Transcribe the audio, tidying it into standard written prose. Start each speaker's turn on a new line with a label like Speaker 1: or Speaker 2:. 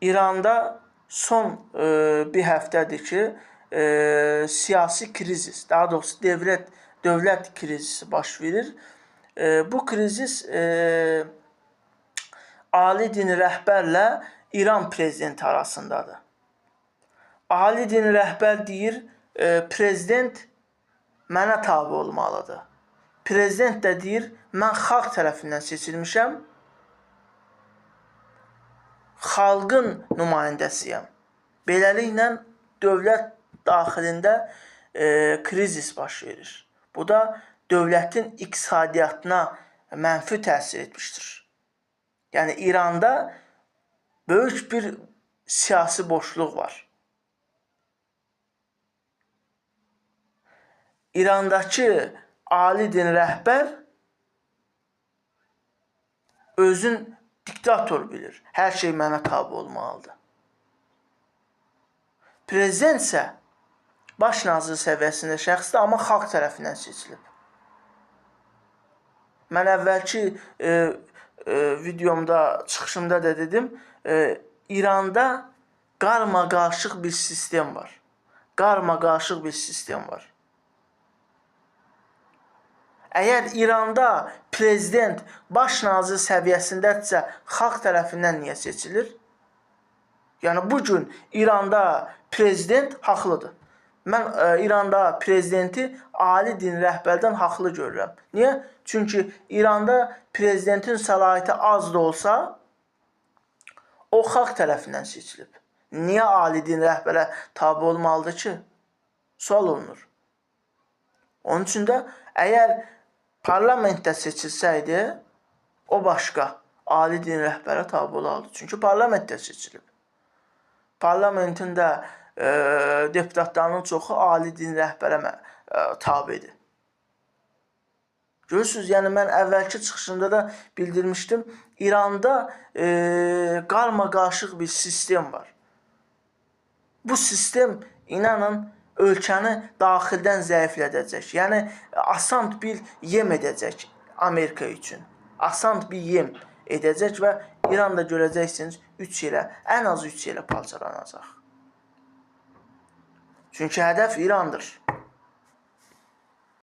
Speaker 1: İranda son bir həftədir ki, siyasi krizis, daha doğrusu dövlət krizisi baş verir. Bu krizis ali dini rəhbərlə İran prezidenti arasındadır. Ali dini rəhbər deyir, prezident mənə tabe olmalıdır. Prezident də deyir, mən xalq tərəfindən seçilmişəm, xalqın nümayəndəsiyəm. Beləliklə, dövlət daxilində krizis baş verir. Bu da dövlətin iqtisadiyyatına mənfi təsir etmişdir. Yəni, İranda böyük bir siyasi boşluq var. İrandakı ali din rəhbər özün diktator bilir. Hər şey mənə tabi olmalıdır. Prezident isə baş nazir səviyyəsində şəxsdir, amma xalq tərəfindən seçilib. Mən əvvəlki videomda, çıxışımda da dedim, İranda qarma-qarışıq bir sistem var. Qarma-qarışıq bir sistem var. Əgər İranda prezident baş nazir səviyyəsindədirsə, xalq tərəfindən niyə seçilir? Yəni, bugün İranda prezident haqlıdır. Mən İranda prezidenti ali din rəhbərdən haqlı görürəm. Niyə? Çünki İranda prezidentin səlahiyyəti az da olsa, o xalq tərəfindən seçilib. Niyə ali din rəhbərə tabi olmalıdır ki? Sual olunur. Onun üçün də əgər parlamentdə seçilsəydi, o başqa ali din rəhbərə tabi olardı. Çünki parlamentdə seçilib. Parlamentin də deputatlarının çoxu ali din rəhbərə tabidir. Görürsünüz, yəni mən əvvəlki çıxışımda da bildirmişdim, İranda qarma-qarışıq bir sistem var. Bu sistem, inanın, ölkəni daxildən zəiflədəcək. Yəni, asan bir yem edəcək Amerika üçün. Asan bir yem edəcək və İran da görəcəksiniz 3 yerə, ən az 3 yerə parçalanacaq. Çünki hədəf İrandır.